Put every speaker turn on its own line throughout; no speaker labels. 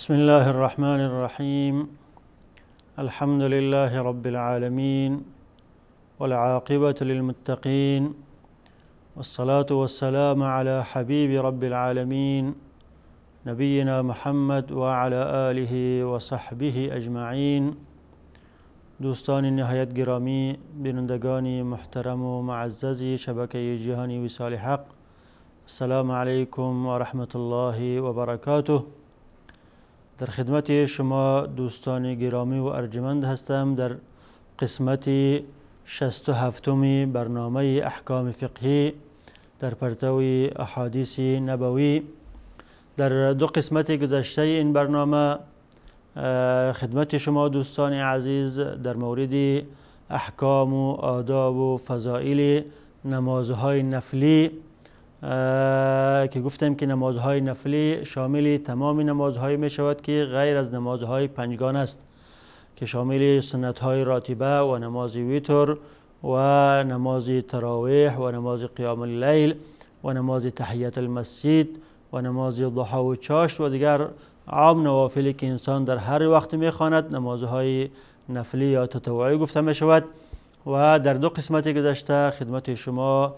بسم الله الرحمن الرحیم. الحمد لله رب العالمین والعاقبة للمتقین والصلاة والسلام على حبیب رب العالمین نبینا محمد وعلى آله وصحبه اجمعین. دوستان نهایت گرامی، بینندگان محترم و معزز شبکه جهانی وصال حق، السلام علیکم و رحمت الله و برکاته. در خدمت شما دوستان گرامی و ارجمند هستم در قسمت 67 برنامه احکام فقهی در پرتو احادیث نبوی. در دو قسمت گذشته این برنامه خدمت شما دوستان عزیز در مورد احکام و آداب و فضائل نمازهای نفلی که گفتم که نمازهای نفلی شامل تمام نمازهای می شود که غیر از نمازهای پنجگانه است، که شامل سنتهای راتبه و نماز ویتر و نماز تراویح و نماز قیام اللیل و نماز تحیت المسجد و نماز ضحی و چاشت و دیگر عام نوافلی که انسان در هر وقت میخواند نمازهای نفلی یا تطوعی گفته می شود. و در دو قسمت گذشته خدمت شما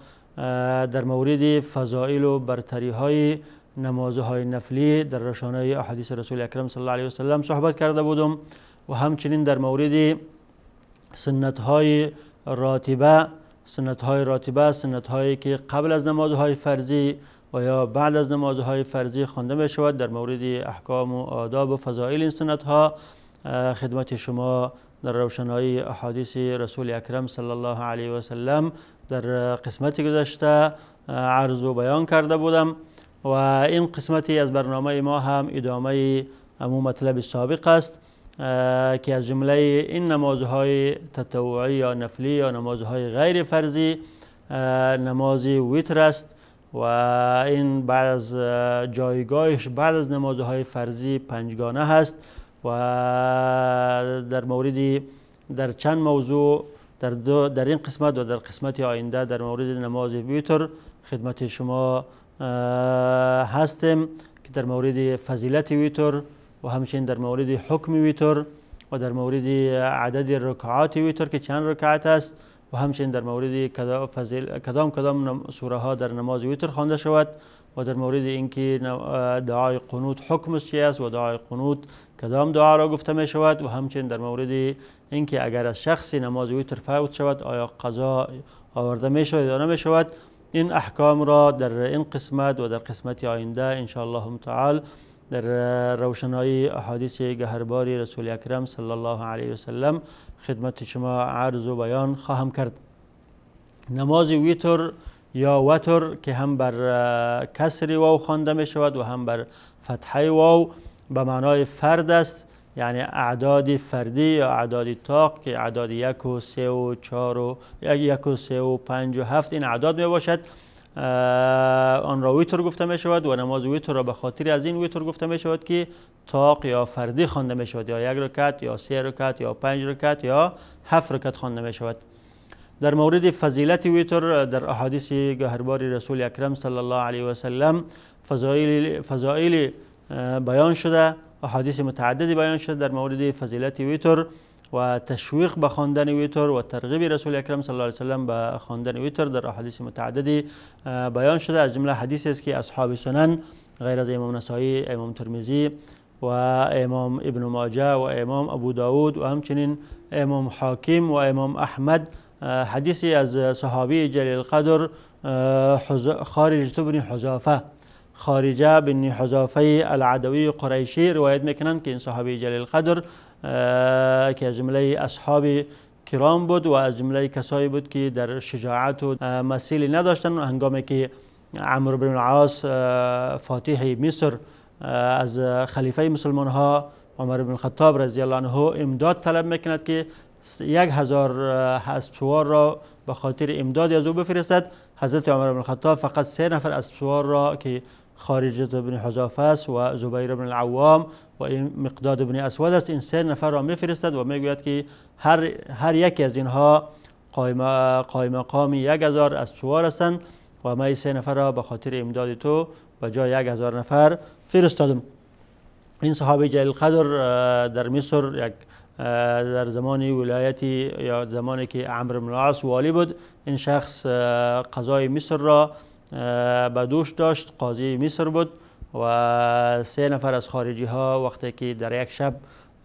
در مورد فضائل و برتری های نمازهای نفلی در روشنای احادیث رسول اکرم صلی الله علیه وسلم صحبت کرده بودم و همچنین در مورد سنت های راتبه، سنت هایی که قبل از نمازهای فرضی و یا بعد از نمازهای فرضی خوانده می شود، در مورد احکام و آداب و فضائل این سنت ها خدمت شما در روشنایی احادیث رسول اکرم صلی الله علیه و سلم در قسمت گذشته عرض و بیان کرده بودم. و این قسمتی از برنامه ما هم ادامه امو مطلب سابق است که از جمله این نمازهای تطوعی یا نفلی یا نمازهای غیر فرضی نماز ویتر است و این بعد از جایگاهش بعد از نمازهای فرضی پنجگانه هست و در مورد در چند موضوع در این قسمت و در قسمت آینده در مورد نماز ویتر خدمت شما هستیم که در مورد فضیلت ویتر و همچنین در مورد حکم ویتر و در مورد عدد رکعات ویتر که چند رکعت است و همچنین در مورد کدام سوره ها در نماز ویتر خوانده شود و در مورد اینکه دعای قنوت حکمش چی است و دعای قنوت کدام دعا را گفته می شود و همچنین در مورد اینکه اگر از شخصی نماز ویتر فوت شود آیا قضا آورده می شود یا نمی شود. این احکام را در این قسمت و در قسمت آینده ان شاء الله تعالی در روشنایی احادیث گهرباری رسول اکرم صلی الله علیه و سلم خدمت شما عرض و بیان خواهم کرد. نماز ویتر یا وتر که هم بر کسر واو خوانده می شود و هم بر فتحه واو به معنای فرد است، یعنی اعداد فردی یا اعداد طاق که اعداد 1 و 3 و 4 و 1 و 3 و 5 و 7 این اعداد می باشد، آن را ویتر گفته می شود. و نماز ویتر را به خاطر از این ویتر گفته می شود که طاق یا فردی خوانده می شود، یا 1 رکعت یا 3 رکعت یا 5 رکعت یا 7 رکعت خوانده می شود. در مورد فضیلت ویتر در احادیث گهربار رسول اکرم صلی الله علیه و سلم فضائل بیان شده، احادیث متعددی بیان شده در مورد فضیلت ویتر و تشویق به خواندن ویتر و ترغیب رسول اکرم صلی الله علیه و سلم به خواندن ویتر در احادیث متعددی بیان شده. از جمله حدیثی است که اصحاب سنن غیر از امام نسائی، امام ترمذی و امام ابن ماجه و امام ابو داود و همچنین امام حاکم و امام احمد، حدیثی از صحابی جلیل القدر خارجة بن حذافه، خارجه بن حذافه العدوی قریشی روایت میکنند که این صحابی جلیل القدر که از جمله اصحاب کرام بود و از جمله کسایی بود که در شجاعت و مثیلی نداشتند. هنگامی که عمرو بن العاص فاتح مصر از خلیفه مسلمان ها عمر بن الخطاب رضی الله عنه امداد طلب میکند که 1000 اسب سوار را به خاطر امداد از او بفرستد، حضرت عمر بن الخطاب فقط 3 نفر اسب سوار را که خارجة بن حذافه است و زبیر بن العوام و این مقداد بن اسود است، این 3 نفر را میفرستد و میگوید که هر یکی از اینها قائم مقام 1000 اسب سوار هستند و ما این 3 نفر را به خاطر امداد تو به جای 1000 نفر فرستادم. این صحابه جلیل القدر در مصر یک در زمان ولایتی یا زمانی که عمرو بن العاص والی بود، این شخص قضای مصر را به دوش داشت، قاضی مصر بود و 3 نفر از خارجی ها وقتی که در یک شب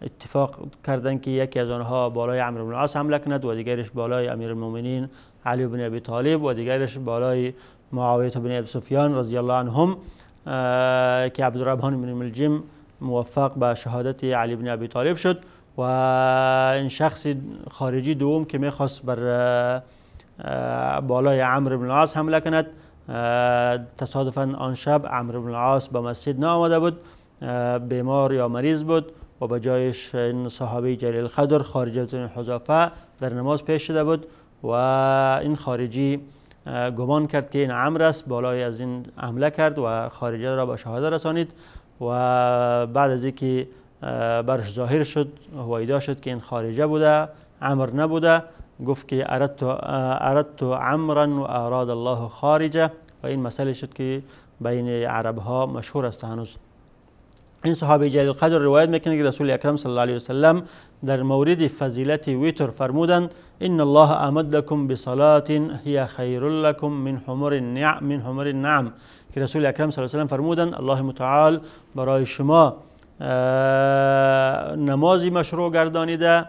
اتفاق کردند که یکی از آنها بالای عمرو بن العاص حمله کند و دیگرش بالای امیرالمؤمنین علی بن ابی طالب و دیگرش بالای معاویه بن ابی سفیان رضی الله عنهم، که عبدالرحمن بن ملجم موفق به شهادت علی بن ابی طالب شد. و این شخص خارجی دوم که میخواست بر بالای عمرو بن العاص حمله کند، تصادفاً آن شب عمرو بن العاص به مسجد نآمده بود، بیمار یا مریض بود و به جایش این صحابه جلیل القدر خارجه بن حذافه در نماز پیش شده بود و این خارجی گمان کرد که این عمرو است، بالای از این حمله کرد و خارجه را به شهادت رسانید. و بعد از اینکه برش ظاهر شد، هویدا شد که این خارجه بوده، عمرو نبوده، گفت که اردت عمرا و اراد الله خارجه، و این مسئله شد که بین عرب ها مشهور است هنوز. این صحابه جلیل القدر روایت میکنه که رسول اکرم صلی الله علیه وسلم در مورد فضیلت وتر فرمودند: ان الله امدکم بصلاة هي خیر لكم من حمر النعم، من حمر النعم. که رسول اکرم صلی الله علیه وسلم فرمودند الله متعال برای شما نمازی مشروع گردانیده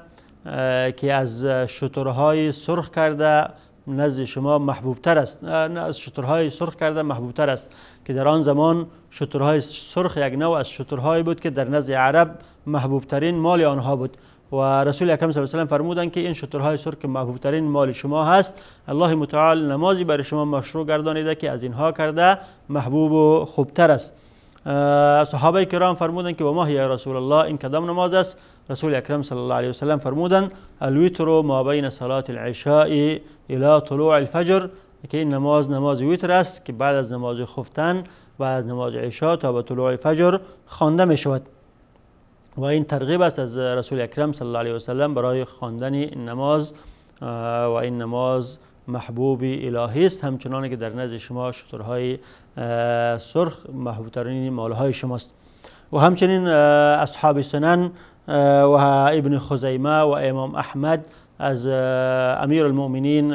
که از شترهای سرخ کرده نزد شما محبوبتر است، از شترهای سرخ کرده محبوبتر است، که در آن زمان شترهای سرخ یک نوع از شترهایی بود که در نزد عرب محبوبترین مال آنها بود. و رسول اکرم صلی الله علیه و سلم فرمودند که این شترهای سرخ که محبوبترین مال شما هست، الله متعال نمازی برای شما مشروع گردانیده که از اینها کرده محبوب و خوبتر است. صحابه کرام فرمودند که و ما هی یا رسول الله، این کدام نماز است؟ رسول اکرم صلی الله علیه و سلم فرمودند الوتر ما بین صلاة العشاء الى طلوع الفجر، که این نماز نماز وتر است که بعد از نماز خفتن و از نماز عشاء تا به طلوع فجر خوانده می شود. و این ترغیب است از رسول اکرم صلی الله علیه و سلم برای خواندن این نماز، و این نماز محبوب الهی است، همچنان که در نزد شما شترهای سرخ محبوبترین مالهای شماست. و همچنین اصحاب سنن و ابن خزیمه و امام احمد از امیر المؤمنین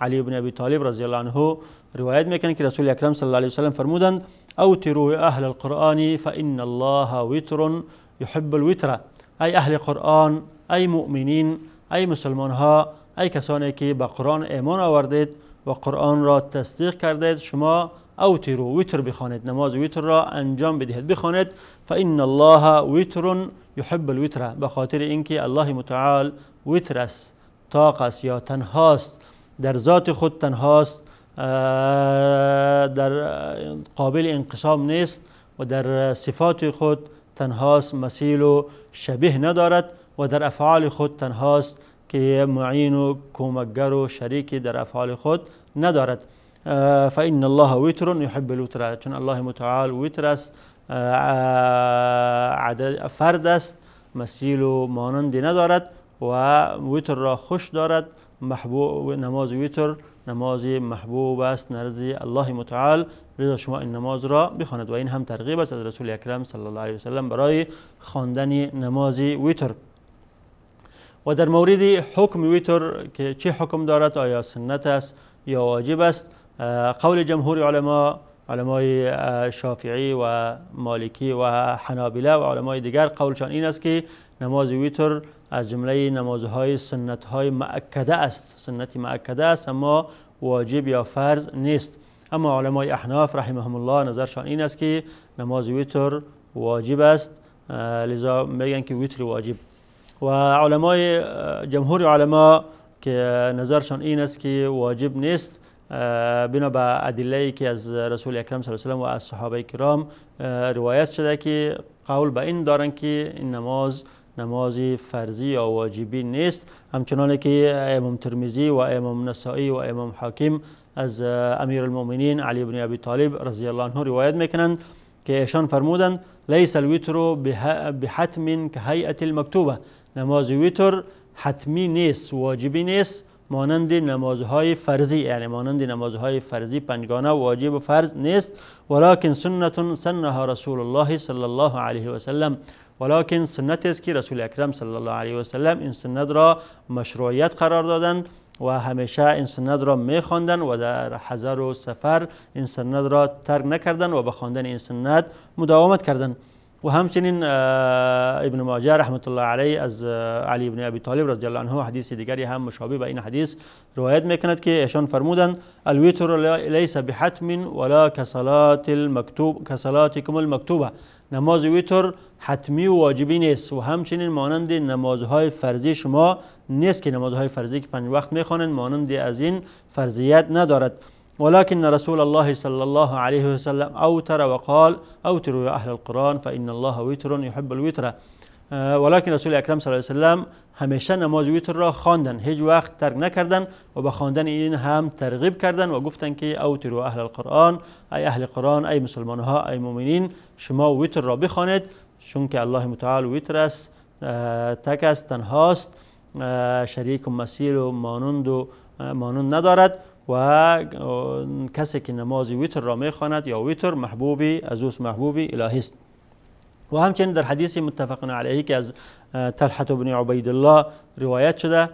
علی بن ابی طالب رضی الله عنه روایت میکنند که رسول اکرم صلی الله علیه و سلم فرمودند اوتروا اهل القرآن فان الله وتر يحب الوتر. ای اهل قرآن، ای مؤمنین، ای مسلمان ها، ای کسانی که به قرآن ایمان آوردید و قرآن را تصدیق کردید، شما اوتروا وتر بخوانید، نماز وتر را انجام بدهید، بخوانید. فان الله وتر يحب الوتر، به خاطر اینکه الله متعال وتر است، طاق است یا تنهاست، در ذات خود تنهاست، در قابل انقسام نیست و در صفات خود تنهاست، مثیل و شبیه ندارد، و در افعال خود تنهاست که معین و کمکگر و شریکی در افعال خود ندارد. فإن الله وتر يحب الوتر، چون الله متعال وتر است، فرد است، مثیل و مانندی ندارد و وتر را خوش دارد. محبوب نماز وتر نماز محبوب است نزد الله متعال، لذا شما این نماز را بخواند. و این هم ترغیب است از رسول اکرم صلی الله علیه و سلم برای خواندن نماز وتر. و در مورد حکم وتر که چه حکم دارد، آیا سنت است یا واجب است، قول جمهور علما، علمای شافعی و مالکی و حنابله و علمای دیگر، قولشان این است که نماز وتر از جمله نمازهای سنت‌های مؤکده است، سنت مؤکده است، اما واجب یا فرض نیست. اما علمای احناف رحمهم الله نظرشان این است که نماز وتر واجب است، لذا میگن که وتر واجب. و علمای جمهور علما که نظرشان این است که واجب نیست، بنا به ادله که از رسول اکرم صلی الله علیه و از صحابه کرام روایت شده که قول به این دارن که این نماز نماز فرضی یا واجبی نیست، همچنان که امام ترمذی و امام نسائی و امام حاکم از امیر المؤمنین علی بن ابی طالب رضی الله عنه روایت میکنند که ایشان فرمودند لیس الوتر بحتم كهیئة المکتوبه، نماز وتر حتمی نیست، واجبی نیست، مانند نمازهای فرضی، یعنی مانند نمازهای فرضی پنجگانه واجب و فرض نیست. ولكن سنة سنها رسول الله صلی الله علیه و سلم، ولكن سنت است که رسول اکرم صلی الله علیه و سلم این سنت را مشروعیت قرار دادند و همیشه این سنت را میخواندند و در حضر و سفر این سنت را ترک نکردند و به خواندن این سنت مداومت کردند. و همچنین ابن ماجه رحمت الله علیه از علی بن ابی طالب رضی الله عنه حدیث دیگری هم مشابه به این حدیث روایت میکند که ایشان فرمودند الوتر لیس بحتم ولا كصلاة المکتوب كصلاتكم المکتوبه، نماز وتر حتمی و واجبی نیست و همچنین مانند نمازهای فرضی شما نیست که نمازهای فرضی که پنج وقت میخوانند مانند از این فرضیت ندارد. ولكن رسول الله صلى الله عليه وسلم أوتر وقال أوتروا يا أهل القرآن فإن الله وتر يحب الوتر. ولكن رسول اکرم صلی الله علیه وسلم همیشه نماز وتر را خواندن، هیچ وقت ترک نکردن و به خواندن این هم ترغیب کردن و گفتن که اوتروا اهل القرآن، ای اهل قرآن، ای مسلمان ها، ای مؤمنین، شما وتر را بخوانید چون که الله متعال وتر است، تک است، تنهاست، شریک و مسیر و مانند ندارد و کسی که نماز وتر را میخواند یا وتر محبوبی از اوست، محبوبی الهی است. و همچنین در حدیث متفق علیه که از طلحة بن عبیدالله روایت شده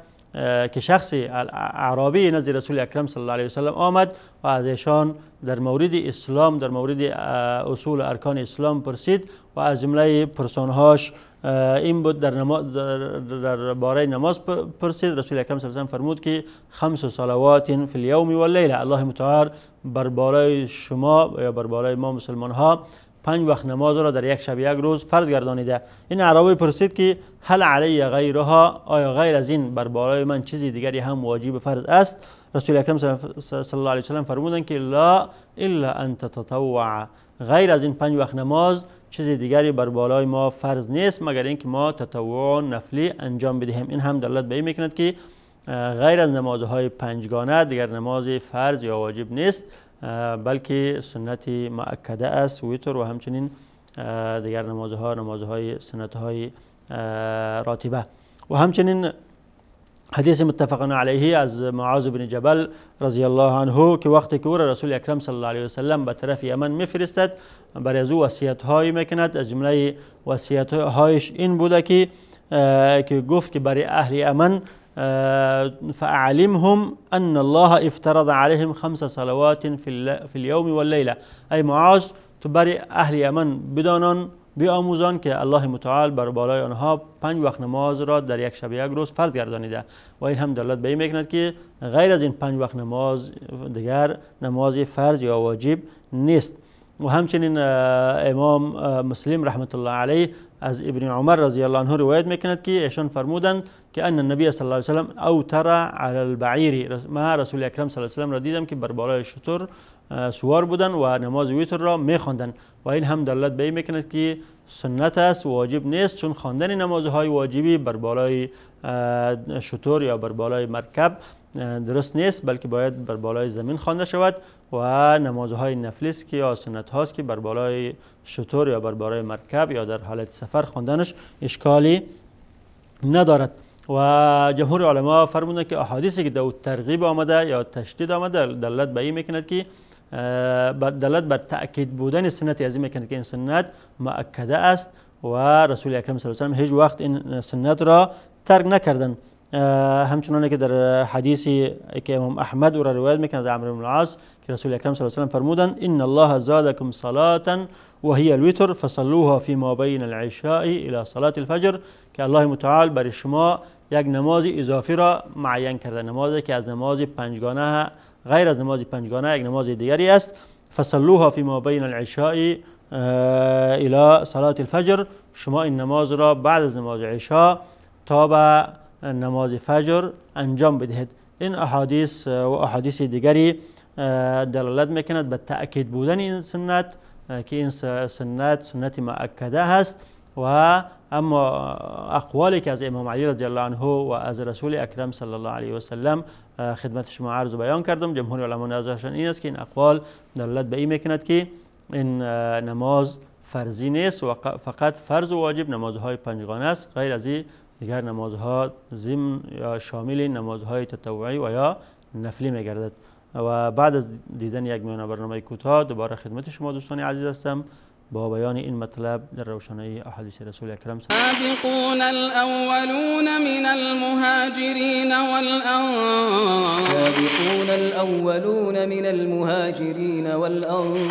که شخص اعرابی نزد رسول اکرم صلی الله علیه وسلم آمد و از ایشان در مورد اسلام، در مورد اصول ارکان اسلام پرسید و از جمله پرسانهاش این بود در باره نماز پرسید. رسول اکرم صلی الله علیه وسلم فرمود که خمس صلوات فی الیوم واللیله، الله متعال بر بالای شما یا بر بالای ما مسلمان ها پنج وقت نماز را در یک شب یک روز فرض گردانیده. این اعرابی پرسید که هل علی غیرها، آیا غیر از این بر بالای من چیزی دیگری هم واجب فرض است؟ رسول اکرم صلی الله علیه وسلم فرمودند که لا الا ان تتطوع، غیر از این پنج وقت نماز چیز دیگری بر بالای ما فرض نیست مگر اینکه ما تطوع نفلی انجام بدهیم. این هم دلالت به این میکند که غیر از نمازهای پنجگانه دیگر نماز فرض یا واجب نیست، بلکه سنت مؤکده است وتر و همچنین دیگر نمازها، نمازهای سنتهای راتبه. و همچنین حدیث متفق علیه از معاذ بن جبل رضی الله عنه که وقتی که او را رسول اکرم صلی الله علیه وسلم به طرف یمن میفرستد برای از او وصیت هایی میکند. از جمله وصیت هایش این بوده که گفت که برای اهل یمن فأعلمهم أن الله افترض عليهم خمس صلوات في اليوم والليلة. ای معاذ تو برای اهل یمن بدانان بیاموزان که الله متعال بر بالای آنها پنج وقت نماز را در یک شب یک روز فرض گردانیده. و این هم دلالت به این میکند که غیر از این پنج وقت نماز دیگر نماز فرض یا واجب نیست. و همچنین امام مسلم رحمت الله علیه از ابن عمر رضی الله عنه روایت میکند که ایشان فرمودند که ان النبی صلی الله علیه وسلم اوتر علی البعیر، ما رسول اکرم صلی الله علیه وسلم را دیدم که بر بالای شتر سوار بودند و نماز وتر را میخواندند. و این هم دلالت به این میکند که سنت است، واجب نیست، چون خواندن نمازهای واجبی بر بالای شتر یا بر بالای مرکب درست نیست، بلکه باید بر بالای زمین خوانده شود و نمازهای نفلی است که یا سنت هاست که بر بالای شتر یا بر بالای مرکب یا در حالت سفر خواندنش اشکالی ندارد. و جمهور علما فرمودند که احادیثی که در ترغیب آمده یا تشدید آمده دلالت به این میکند که دلالت بر تأکید بودن سنت از این میکند که این سنت مؤکده است و رسول اکرم صلی الله علیه و سلم هیچ وقت این سنت را ترک نکردند. همچنان که در حدیثی که امام احمد او را روایت میکند از عمرو بن العاص که رسول اکرم صلی الله علیه و سلم فرمودند ان الله زادکم صلاة و هي الوتر فصلوها فيما بین العشاء الى صلاة الفجر، که الله متعال برای شما یک نماز اضافی را معین کرده، نمازی که از نماز پنجگانه غیر از نماز پنجگانه یک نماز دیگری است. فصلوها فيما بین العشاء الى صلاة الفجر، شما این نماز را بعد از نماز عشاء تا به نماز فجر انجام بدهید. این احادیث و احادیث دیگری دلالت میکند به تأکید بودن این سنت که این سنت سنت مؤکده هست. و اما اقوالی که از امام علی رضی الله عنه و از رسول اکرم صلی الله علیه و سلم خدمت شما عرض و بیان کردم، جمهور علما نظرشان این است که این اقوال دلالت به این میکند که این نماز فرضی نیست و فقط فرض و واجب نمازهای پنجگانه است، غیر از این دیگر نمازها ضمن یا شامل نمازهای تطوعی و یا نفلی میگردد. و بعد از دیدن یک میانه برنامه کوتاه دوباره خدمت شما دوستان عزیز هستم با بیان این مطلب در روشنایی احادیث رسول اکرم.
السابقون الاولون من المهاجرین والانصار،
السابقون الاولون من المهاجرین والانصار.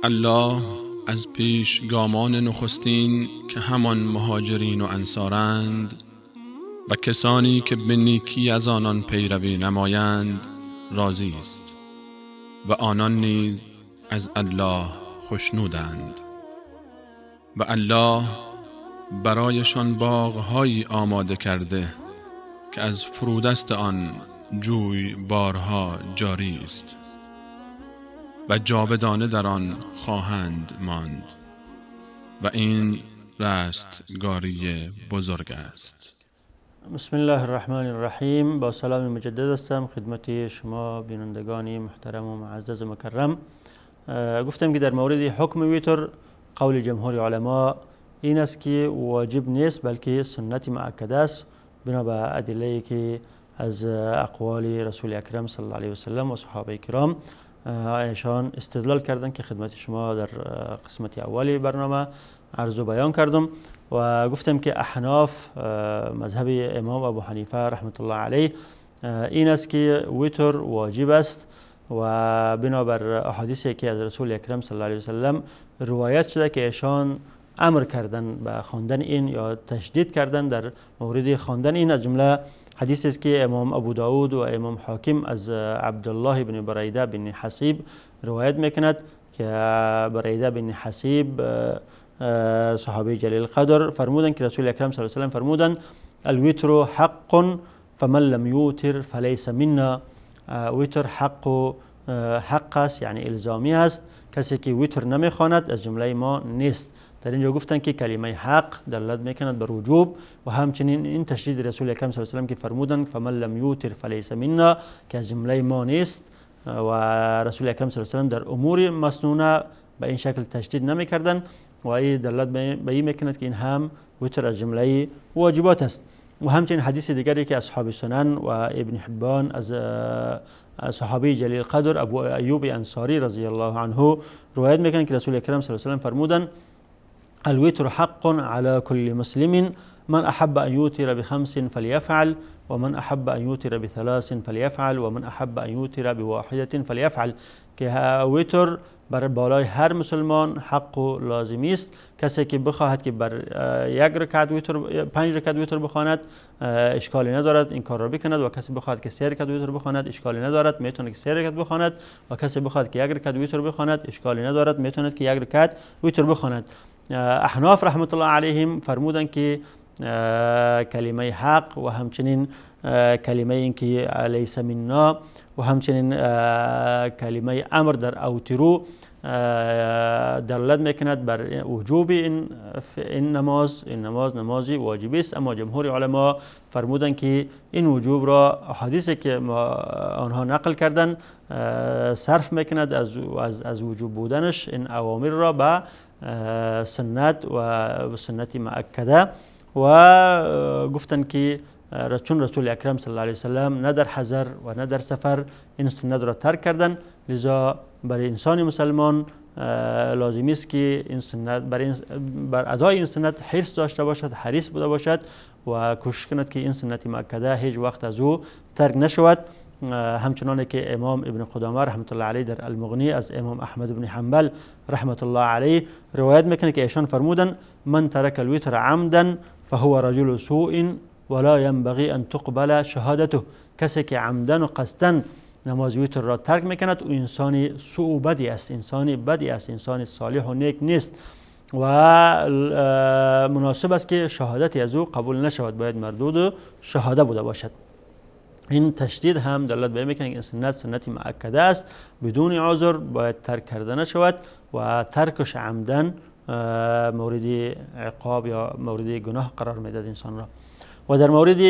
الله از پیش گامان نخستین که همان مهاجرین و انصارند و کسانی که به نیکی از آنان پیروی نمایند راضی است و آنان نیز از الله خوشنودند و الله برایشان باغهایی آماده کرده که از فرودست آن جوی بارها جاری است و جاودانه در آن خواهند ماند و این رستگاری بزرگ است.
بسم الله الرحمن الرحیم. با سلام مجدد هستم خدمت شما بینندگان محترم و معزز و مکرم. گفتم که در مورد حکم ویتر قول جمهور علما این است که واجب نیست بلکه سنت مؤکده است، بنا به ادله که از اقوال رسول اکرم صلی الله علیه و سلم و صحابه کرام ایشان استدلال کردند که خدمت شما در قسمت اولی برنامه عرض و بیان کردم. و گفتم که احناف مذهب امام ابو حنیفه رحمت الله علیه این است که ویتر واجب است و بنابر احادیثی که از رسول اکرم صلی الله علیه و سلم روایت شده که ایشان امر کردن به خواندن این یا تشدید کردن در مورد خواندن این، از جمله حدیث است که امام ابو داود و امام حاکم از عبدالله بن بریده بن حصیب روایت میکند که بریده بن حصیب صحابی جلیل قدر فرمودند که رسول اکرم صلی الله علیه و سلم فرمودند الوتر حق فمن لم یوتر فلیس منا. ویتر حق است، یعنی الزامی است، کسی که ویتر نمیخواند از جمله ما نیست. در اینجا گفتند که کلمه حق دلالت میکند بر وجوب و همچنین این تشدید رسول اکرم صلی الله علیه و سلم که فرمودند فمن لم یوتر فلیس منا که از جمله ما نیست، و رسول اکرم صلی الله علیه و سلم در امور مسنونه به این شکل تشدید نمیکردند و این دلالت به این میکند که این هم ویتر از جمله واجبات است. و همچنین حدیث دیگری که اصحاب سنن و ابن حبان از صحابی جلیل قدر ابو ایوب انصاری رضی الله عنه روایت میکنند که رسول اکرم صلی الله علیه و سلم فرمودند الوتر حق على كل مسلم من أحب أن يوتر بخمس فليفعل ومن أحب أن يوتر بثلاث فليفعل ومن أحب أن يوتر بواحدة فليفعل. که ویتر بر بالای هر مسلمان حق و لازمی است. کسی که بخواهد که بر یک رکعت ویتر، 5 رکعت ویتر بخواند اشکالی ندارد، این کار را بکند، و کسی بخواهد که 3 رکعت ویتر بخواند اشکالی ندارد، میتونه که 3 رکعت بخواند، و کسی بخواهد که 1 رکعت ویتر بخواند اشکالی ندارد، میتونه که 1 رکعت ویتر بخواند. احناف رحمت الله علیهم فرمودند که کلمه حق و همچنین کلمه اینکه لیس منا و همچنین کلمه امر در اوترو دلالت میکند بر وجوب این نماز. این نماز نمازی واجبی است، اما جمهور علما فرمودند که این وجوب را احادیثی که آنها نقل کردند صرف میکند از وجوب بودنش این اوامر را به سنت و سنت مؤکده، و گفتند که چون رسول اکرم صلی الله علیه وسلم نه در حضر و نه در سفر این سنت را ترک کردن، لذا برای انسان مسلمان لازمی است که این سنت بر ادای این سنت حرص داشته باشد، حریص بوده باشد و کوشش کند که این سنت مؤکده هیچ وقت از او ترک نشود. همچنان که امام ابن قدامه رحمت الله علیه در المغنی از امام احمد بن حنبل رحمت الله علیه روایت میکنه که ایشان فرمودن من ترک الوتر عمدا فهو رجل سوء ولا ينبغي ان تقبل شهادته. کسی که عمدا و قصدا نماز ویتر را ترک میکند او انسان سوء بدی است، انسان بدی است، انسان صالح و نیک نیست و مناسب است که شهادت از او قبول نشود، باید مردود شهاده بوده باشد. این تشدید هم دلالت به میکنه که سنت سنت مؤکده است، بدون عذر باید ترک کرده نشود و ترکش عمدن مورد عقاب یا مورد گناه قرار میداد انسان را. و در مورد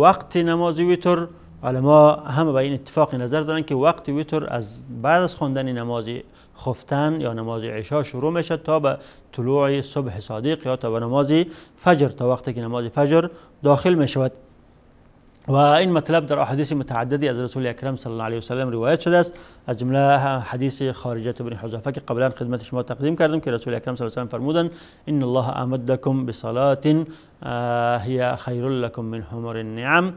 وقت نماز ویتر علما همه به این اتفاق نظر دارند که وقت ویتر از بعد از خواندن نماز خفتن یا نماز عشاء شروع میشه تا به طلوع صبح صادق یا تا به نماز فجر، تا وقتی که نماز فجر داخل میشود. و این مطلب در احادیث متعددی از رسول اکرم صلی الله علیه و سلم روایت شده است، از جمله حدیث خارجه بن حذافه که قبلا خدمت شما تقدیم کردم که رسول اکرم صلی الله علیه و سلم فرمودند ان الله امدکم بصلاه هي خیر لكم من حمر النعم.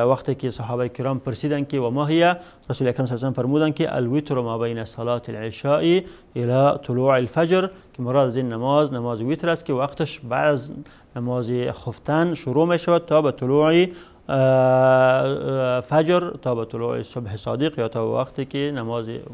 وقتی که صحابه کرام پرسیدند که و ما هي، رسول اکرم صلی الله علیه و سلم فرمودند که الوتر ما بین صلاه العشاء الى طلوع الفجر، که مراد از این نماز نماز ویتر است که وقتش بعد از نماز خفتن شروع می شود تا به طلوع فجر، تا به طلوع صبح صادق یا تا وقتی که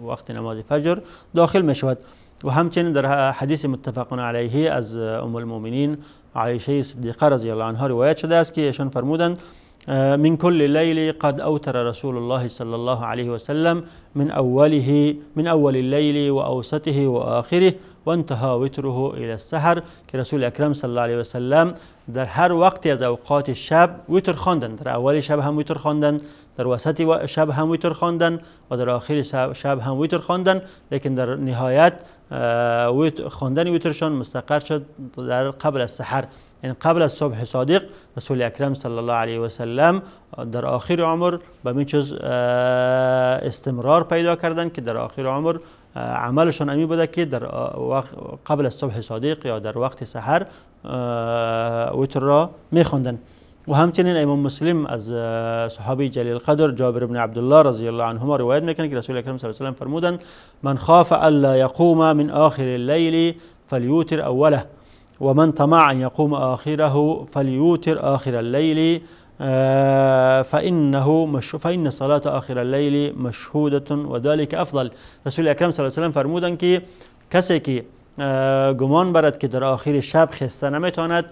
وقت نماز فجر داخل می شود. و همچنین در حدیث متفق علیه از ام المؤمنین عایشه صدیقه رضی الله عنها روایت شده است که ایشان فرمودند من كل ليل قد أوتر رسول الله صلى الله عليه وسلم من أوله من أول الليل وأوسطه وآخره وانتهى وتره إلى السحر، که رسول اکرم صلی الله علیه و سلم در هر وقتی از اوقات شب وتر خواندند. در اول شب هم وتر خواندند، در وسط شب هم وتر خواندند و در آخر شب هم وتر خواندند، لیکن در نهایت خواندن وترشان مستقر شد در قبل از سحر، یعنی قبل از صبح صادق. رسول اکرم صلی الله علیه و سلم در آخر عمر به این چیز استمرار پیدا کردند که در آخر عمر عملشان امی بوده که در قبل از صبح صادق یا در وقت سحر وتر را میخواندند. و همچنین امام مسلم از صحابی جلیل قدر جابر بن عبدالله رضی الله عنهما روایت میکنه که رسول اکرم صلی الله علیه و سلم فرمودند من خاف الا یقوم من آخر اللیل فلیوتر اوله ومن طمع ان يقوم آخره فليوتر آخر الليل فإن صلاة آخر الليل مشهودة وذلك افضل. رسول اکرم صلی الله علیه و سلم فرمودند که کسی که گمان برد که در آخر شب خسته نمیتواند،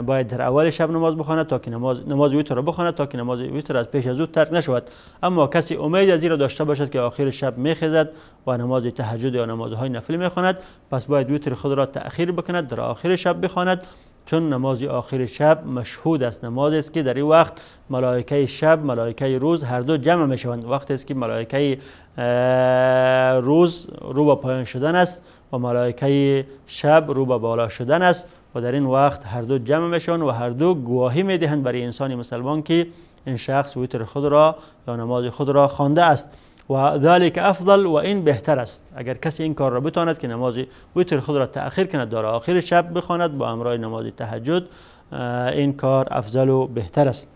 باید در اول شب نماز بخواند تا که نماز ویتر را بخواند تا که نماز ویتر از پیش از او ترک نشود. اما کسی امید از این را داشته باشد که آخر شب میخیزد و نماز تهجد یا نمازهای نفلی میخواند، پس باید ویتر خود را تأخیر بکند، در آخر شب بخواند، چون نماز آخر شب مشهود است، نماز است که در این وقت ملائکه شب ملائکه روز هر دو جمع میشوند. وقتی است که ملائکه روز رو به پایان شدن است و ملائکه شب رو به بالا شدن است و در این وقت هر دو جمع میشوند و هر دو گواهی میدهند برای انسان مسلمان که این شخص ویتر خود را یا نماز خود را خوانده است. و ذلك افضل، و این بهتر است اگر کسی این کار را بتواند که نماز ویتر خود را تأخیر کند، در آخر شب بخواند با همراه نماز تهجد، این کار افضل و بهتر است.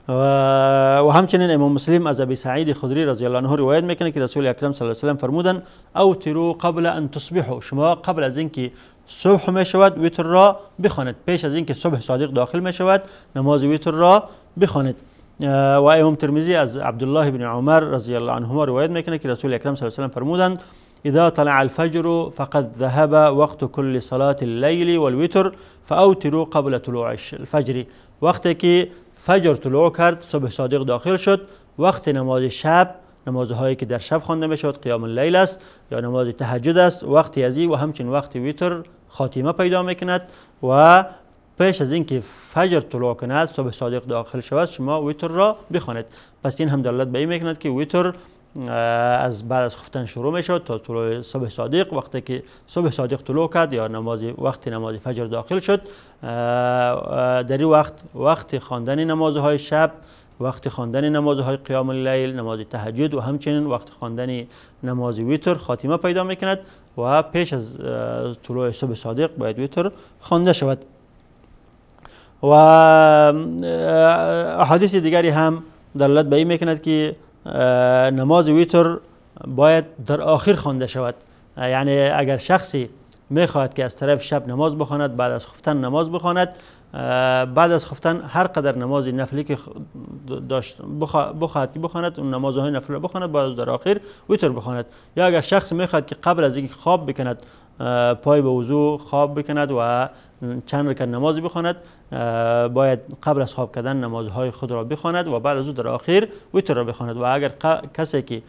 و همچنین امام مسلم از ابی سعید خدری رضی الله عنه روایت میکنه که رسول اکرم صلی الله علیه و سلم فرمودند اوتروا قبل ان تصبحوا، شما قبل از اینکه صبح میشود ویتر را بخواند، پیش از اینکه صبح صادق داخل میشود نماز ویتر را بخواند. و امام ترمذی از عبدالله بن عمر رضی الله عنهما روایت میکنه که رسول اکرم صلی الله علیه و سلم فرمودند اذا طلع الفجر فقد ذهب وقت كل صلاة الليل والوتر فاوتروا قبل طلوع الفجر. وقتی که فجر طلوع کرد، صبح صادق داخل شد، وقت نماز شب، نمازهایی که در شب خوانده میشود قیام اللیل است یا نماز تهجد است، وقتی ازی و همچنین وقت ویتر خاتمه پیدا میکند و پیش از اینکه فجر طلوع کند، صبح صادق داخل شود، شما ویتر را بخوانید. پس این هم دلالت به این میکند که ویتر از بعد از خفتن شروع می شود تا طلوع صبح صادق. وقتی که صبح صادق طلوع کرد یا نماز وقت نماز فجر داخل شد، در این وقت وقت خواندن نمازهای شب، وقت خواندن نمازهای قیام اللیل، نماز تهجد و همچنین وقت خواندن نماز ویتر خاتمه پیدا میکند و پیش از طلوع صبح صادق باید ویتر خوانده شود. و احادیث دیگری هم دلالت به این میکند که نماز ویتر باید در آخر خوانده شود. یعنی اگر شخصی میخواهد که از طرف شب نماز بخواند، بعد از خفتن نماز بخواند، بعد از خفتن هر قدر نماز نفلی که داشت بخواهد بخواند، اون نمازهای نفل را بخواند، بعد در آخر ویتر بخواند. یا اگر شخص میخواهد که قبل از اینکه خواب بکند پای به وضو خواب بکند و چند رکعت نماز بخواند، باید قبل از خواب کردن نمازهای خود را بخواند و بعد از او در آخر ویتر را بخواند. و اگر کسی که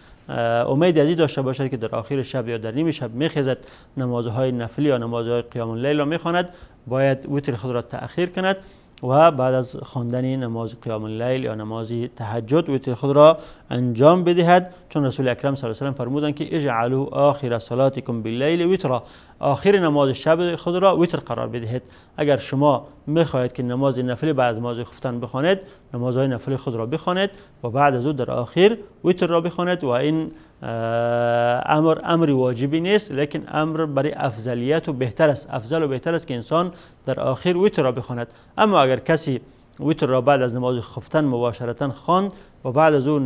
امید از این داشته باشد که در آخر شب یا در نیم شب میخیزد نمازهای نفلی یا نمازهای قیام اللیل را میخواند، باید ویتر خود را تأخیر کند و بعد از خواندن نماز قیام اللیل یا نماز تهجد وتر خود را انجام بدهد، چون رسول اکرم صلی الله علیه و سلم فرمودند که اجعلوا آخر صلاتکم باللیل وترا، آخر نماز شب خود را وتر قرار بدهید. اگر شما میخواهید که نماز نفل بعد از نماز خفتن بخوانید، نمازهای نفل خود را بخوانید و بعد از او در آخر وتر را بخوانید. و این امر واجبی نیست، لیکن امر برای افضلیت و بهتر است، افضل و بهتر است که انسان در آخر وتر را بخواند. اما اگر کسی وتر را بعد از نماز خفتن مباشرتا خواند و بعد از او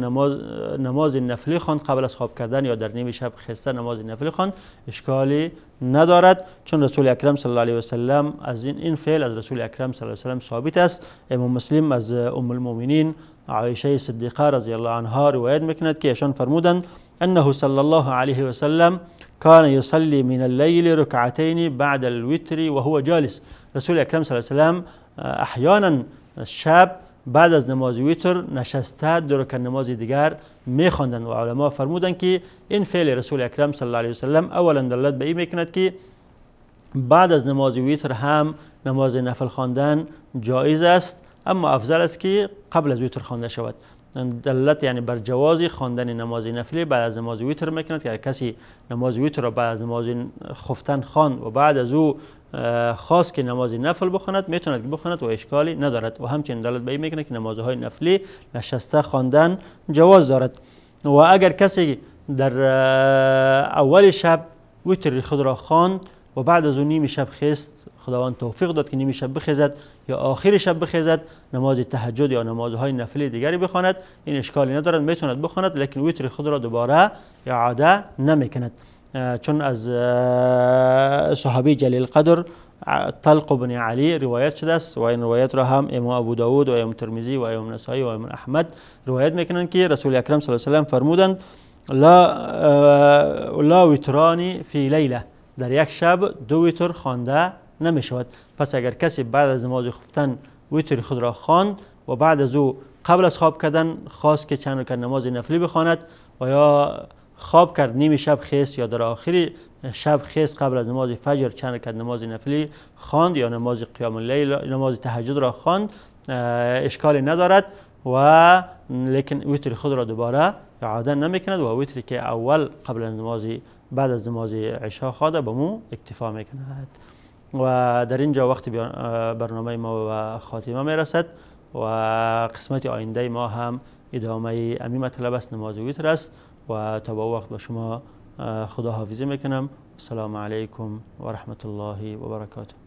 نماز نفلی خواند قبل از خواب کردن یا در نیمه شب خسته نماز نفلی خواند، اشکالی ندارد، چون رسول اکرم صلی الله علیه و سلم از این فعل از رسول اکرم صلی الله علیه و سلم ثابت است. امام مسلم از ام المؤمنین عایشه صدیقه رضی الله عنها روایت میکند که ایشان فرمودند انه صلی الله علیه و سلم كان يصلي من الليل ركعتين بعد الوتر وهو جالس. رسول اکرم صلی الله علیه و سلم احیانا شب بعد از نماز وتر نشسته دو رکعت نماز دیگر میخواندند و علما فرمودند که این فعل رسول اکرم صلی الله علیه و سلم اولا دلالت به این میکند که بعد از نماز وتر هم نماز نفل خواندن جایز است، اما افضل است که قبل از وتر خوانده شود. دلالت یعنی بر جواز خواندن نماز نفلی بعد از نماز وتر میکند که اگر کسی نماز وتر را بعد از نماز خفتن خواند و بعد از او خواست که نماز نفل بخواند، میتواند بخواند و اشکالی ندارد. و همچنین دلالت به این میکنه که نمازهای نفلی نشسته خواندن جواز دارد. و اگر کسی در اول شب وتر خود را خواند و بعد از اون نیم شب خست، خداوند توفیق داد که نیم شب بخیزد یا آخر شب بخیزد، نماز تهجد یا نمازهای نفلی دیگری بخواند، این اشکالی ندارد، میتواند بخواند، لیکن وتر خود را دوباره اعاده نمیکند. چون از صحابی جلیل قدر طلق بن علی روایت شده است و این روایت را هم امام ابو داود و امام ترمذی و امام نسائی و امام احمد روایت میکنند که رسول اکرم صلی الله علیه و سلم فرمودند لا وترانی فی لیله، در یک شب دو وتر خوانده نمی شود. پس اگر کسی بعد از نماز خفتن وتر خود را خواند و بعد از او قبل از خواب کردن خواست که چند رکعت نماز نفلی بخواند و یا خواب کرد نیم شب خیست یا در آخر شب خیست قبل از نماز فجر چند رکعت نماز نفلی خواند یا نماز قیام اللیل نماز تهجد را خواند، اشکالی ندارد و لیکن وتر خود را دوباره اعاده نمیکند و وتری که اول قبل از نماز بعد از نماز عشاء خوانده به مو اکتفا میکند. و در اینجا وقت برنامه ما به خاتمه میرسد و قسمت آینده ما هم ادامه امی مطلب است، نماز وتر است. و تا با وقت با شما خداحافظی میکنم. السلام علیکم و رحمت الله و برکاته.